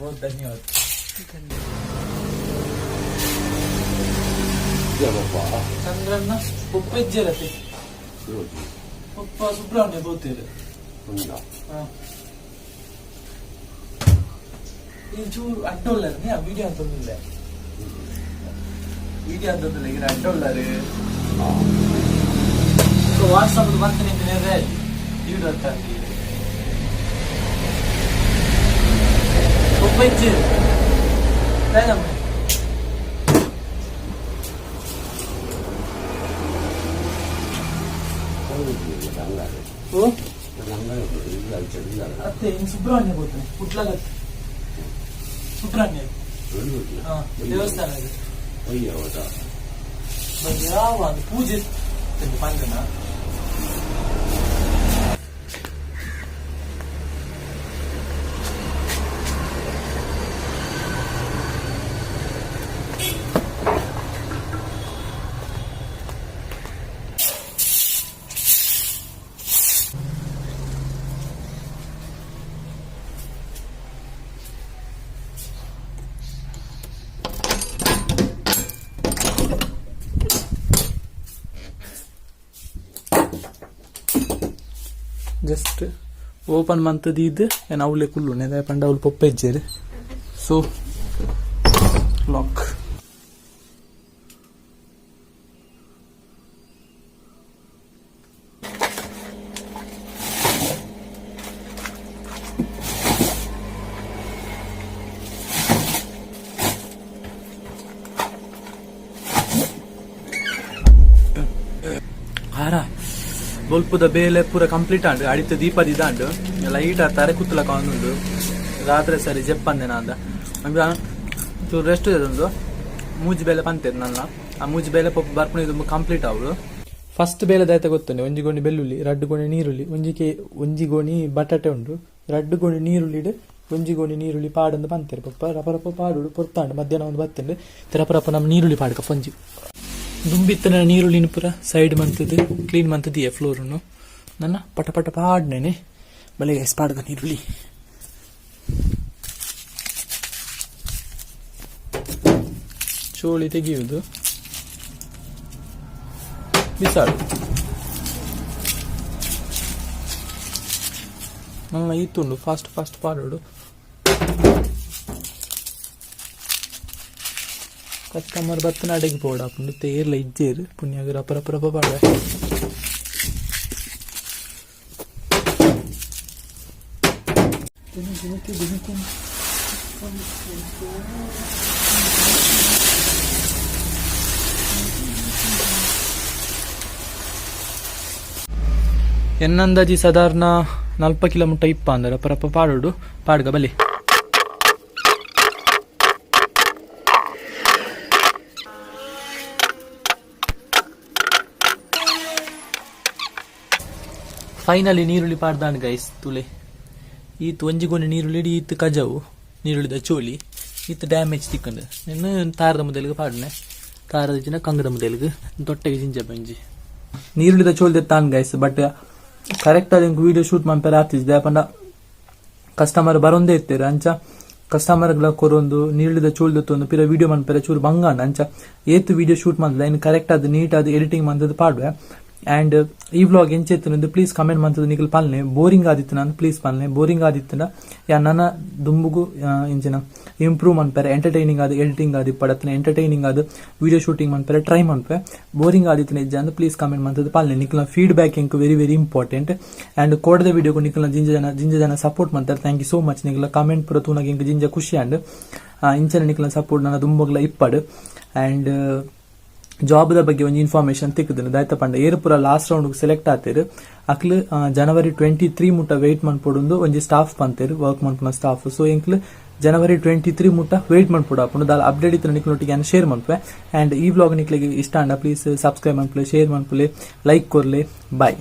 बहुत धन्यवाद. ಚಂದ್ರನ್ನ ಪೊಪ್ಪೆಜ್ಜರತೆ ಪೊಪ್ಪ ಸುಬ್ರಹ್ಮಣ್ಯ ಬೋತೇರು. ಈ ಚೂರು ಅಡ್ಡೊಳ್ಳಾರ ನೀ ವಿಡಿಯೋ ಅಂತಂದಿಲ್ಲ, ವಿಡಿಯೋ ಅಂತಂದಿಲ್ಲ, ಈಗ ಅಡ್ಡೊಳ್ಳಾರು. ಸೊ ವಾಟ್ಸಪ್ ಬಂತ ನಿಂತಿದೆ ವಿಡಿಯೋ ಅಂತ. ಪೊಪ್ಪೆಜ್ಜು ಓ ಅತ್ತೆ, ಇನ್ನು ಸುಬ್ರಹ್ಮಣ್ಯ ಹೋಗ್ತಾನೆ ಕುಟ್ಲಾಗತ್ತೆ ಸುಬ್ರಹ್ಮಣ್ಯ. ಹಾ, ದೇವಸ್ಥಾನ ಇದೆ. ಯಾವ ಒಂದು ಪೂಜೆ ಪಂಡನ. ಜಸ್ಟ್ ಓಪನ್ ಮಂತದೀದ್ ಏನ್ ಅವಳೆ ಕುಲ್ಲು ದಾಯ ಪಂಡ ಅವ್ಲು ಪೊಪ್ಪೆಜ್ಜೇರು. ಸೊ ಲಾಕ್ ಆರ ಬೊಲ್ಪುದ ಬೇಲೆ ಪೂರ ಕಂಪ್ಲೀಟ್ ಆಂಡ್. ಅಡಿತ ದೀಪ ದಿದಾಂಡ್, ಲೈಟ್ ತಾರೆ ಕುತ್ತಲಕ ಒಂದುಂಡು. ರಾತ್ರಿ ಸರಿ ಜಪ್ಪಂದೆ ನಾಂದ ಚೂರು ರೆಸ್ಟ್ ಉಂದು. ಮೂಜಿ ಬೇಲೆ ಪಂತೇರು ನನ್ನ ಆ ಮೂಜಿ ಬೇಲೆ ಪೊಪ್ಪ ಬರ್ಪುಣ ಇದು ಕಂಪ್ಲೀಟ್ ಆವಳು. ಫಸ್ಟ್ ಬೇಲೆ ದಾಯ್ತ ಗೊತ್ತುಂಡೆ? ಒಂಜಿ ಗೋಣಿ ಬೆಳ್ಳುಳ್ಳಿ, ರಡ್ಡು ಗೋಣಿ ನೀರುಳ್ಳಿ, ಒಂಜಿ ಕೆ ಒಂಜಿ ಗೋಣಿ ಬಟಾಟೆ ಉಂಡು. ರಡ್ಡು ಗೋಣಿ ನೀರುಳ್ಳಿಡ್ ಒಂಜಿ ಗೋಣಿ ನೀರುಳ್ಳಿ ಪಾಡಂದು ಪಂತೇರು ಪಪ್ಪ. ರಪ ರಪ ಪಾಡುಡು ಪೊರ್ತಾಂಡು. ಮಧ್ಯಾಹ್ನ ಒಂದು ಬತ್ತಂಡು. ರಪ ರಪ ನಮ್ಮ ನೀರುಳ್ಳಿ ಪಾಡ್ಕ ಫೊಂಜಿ ದುಂಬಿತ್ತನ ನೀರುಳ್ಳಿನ ಪೂರ ಸೈಡ್ ಮಂತದ್ದು ಕ್ಲೀನ್ ಮಂತದಿಯೇ ಫ್ಲೋರನ್ನು. ನನ್ನ ಪಟ ಪಟ ಪಾಡ್ನೇನೆ. ಬಲೆ ಗೈಸ್, ಪಾಡ್ದ ನೀರುಳ್ಳಿ. ಚೋಳಿ ತೆಗೆಯುವುದು, ಬಿಸಾಡು. ನನ್ನ ಇತ್ತುಂಡು ಫಾಸ್ಟ್ ಫಾಸ್ಟ್ ಪಾಡೋಡು. ಕಸ್ಟಮರ್ ಬತ್ತನ ಅಡಿಗೆ ಪೋಡಾಪುಂಡು. ತೇರ್ಲ ಇಜ್ಜೇರು ಪುಣ್ಯಾಗ ರಪ ರಪ ರಪ ಪಾಡ. ಎನ್ನಂದಾಜಿ ಸಾಧಾರಣ 40 ಕಿಲೋಮೀಟರ್ ಇಪ್ಪ ಅಂದ್ರೆ ರಪ ರಪ ಪಾಡೋಡು. ಪಾಡ್ಗ ಬಲಿ. ಫೈನಲಿ ನೀರುಳ್ಳಿ ಪಾಡ್ದಾಂಡ್ ಗೈಸ್. ತುಲೆ, ಈತ್ ಒಂಜಿ ಗೋಣಿ ನೀರುಳ್ಳಿ, ಈತ್ ಕಜವು ನೀರುಳ್ಳಿದ ಚೋಲಿ, ಈತ್ ಡ್ಯಾಮೇಜ್ ತಿಕ್ಕಂಡು. ನಿನ್ನ ತಾರದ ಮುದೆಲ್ಗ್ ಪಾಡ್ನೆ. ತಾರದ ಜಿನ ಕಂಗದ ಮುದೆಲ್ಗ್ ದೊಟ್ಟೆಗೆ ಜಿಂಜ ಬಂಜಿ ನೀರುಳ್ಳಿದ ಚೋಲಿ ತಾನ್ guys. But correct ಆದ ವಿಡಿಯೋ ಶೂಟ್ ಮನ್ಪೆರೆ ಆತಿಜ್ದೆ ಪಂಡ ಕಸ್ಟಮರ್ ಬರೊಂದೇ ಇತ್ತೇರು. ಅಂಚ ಕಸ್ಟಮರ್ ಗ್ಲ ಕೊರೊಂದು ನೀರುಳ್ಳಿದ ಚೋಲ್ ದೆತ್ತೊಂದು ಪಿರ ವಿಡಿಯೋ ಮನ್ಪೆರೆ ಚೂರು ಬಂಗಾಂಡ್. ಅಂಚ ಏತ್ ವಿಡಿಯೋ ಶೂಟ್ ಮಂತದ ಇನ್ ಕರೆಕ್ಟ್ ಆದ್ ನೀಟ್ ಆದ್ ಎಡಿಟಿಂಗ್ ಮಂತದ ಪಾಡ್ವೆ. ಅಂಡ್ ಈ ವ್ಲಾಗ್ ಎಂಚೆತ್ತುಂದು ಪ್ಲೀಸ್ ಕಮೆಂಟ್ ಮಂತದ ನಿಕಲ್ ಪಲ್ನೆ. ಬೋರಿಂಗ್ ಆದಿತ್ತು ನಾನು ಪ್ಲೀಸ್ ಪಲ್ನೆ. ಬೋರಿಂಗ್ ಆದಿತ್ತುಂಡ ಯಾ ನನ ದುಂಬುಗು ಇಂಚಿನ ಇಂಪ್ರೂವ್ ಮನ್ಪೆರೆ, ಎಂಟರ್ಟೈನಿಂಗ್ ಆದ್ ಎಡಿಟಿಂಗ್ ಆದ್ ಇಪ್ಪಡತ್ನ ಎಂಟರ್ಟೈನಿಂಗ್ ಆದ್ ವಿಡಿಯೋ ಶೂಟಿಂಗ್ ಮನ್ಪೆರೆ ಟ್ರೈ ಮನ್ಪೆ. ಬೋರಿಂಗ್ ಆದಿತ್ತುಂಡ ಇಜ್ಜ ಅಂದ್ ಪ್ಲೀಸ್ ಕಮೆಂಟ್ ಮಂತದ ಪಲ್ನೆ. ನಿಕಲ್ನ ಫೀಡ್ಬ್ಯಾಕ್ ಎಂಕ್ very very important. And ಕೋಡದ ವಿಡಿಯೋಗೂ ನಿಕಲ್ನ ಜಿಂಜ ಜನ ಸಪೋರ್ಟ್ ಮಂತಾರೆ. Thank you so much. ನಿಕಲ್ನ comment ಪೂರ ತೂನಾಗ ಎಂಕ್ ಜಿಂಜ ಖುಷಿ ಆಂಡ್. ಇಂಚನೆ ನಿಕಲ್ನ ಸಪೋರ್ಟ್ ನನ್ನ ದುಂಬಗ್ಲ ಇಪ್ಪಡು. ಅಂಡ್ ಜಾಬ್ದ ಬಗ್ಗೆ ಒಂಜಿ ಇನ್ಫಾರ್ಮೇಶನ್ ತಿಕ್ಕುದು ದಾಯ್ತ ಪಂಡ, ಏರು ಪೂರ last round select ಆತೇರು ಅಕ್ಲು ಜನವರಿ 23 ಮುಟ್ಟ ವೇಟ್ ಮನ್ಪೊಡುಂದು ಒಂಜಿ ಸ್ಟಾಫ್ ಪಂತೇರು, ವರ್ಕ್ ಮನ್ಪುನ ಸ್ಟಾಫ್. ಸೊ ಎಂಕ್ಲು ಜನವರಿ 23 ಮುಟ್ಟ ವೇಟ್ ಮನ್ಪೊಡು ಆಪುಂಡು. ದಾಲ ಅಪ್ಡೇಟ್ ಇತ್ತು ನಿಕ್ಲೊಟ್ಟಿಗೆ ಶೇರ್ ಮನ್ಪೆ. ಅಂಡ್ ಈ ವ್ಲಾಗ್ ನಿಕ್ಲೆಗ್ ಇಷ್ಟ ಆಂಡ ಪ್ಲೀಸ್ ಸಬ್ಸ್ಕ್ರೈಬ್ ಮನ್ಪುಲೆ, ಶೇರ್ ಮನ್ಪುಲೆ, ಲೈಕ್ ಕೊರ್ಲೆ. ಬಾಯ್.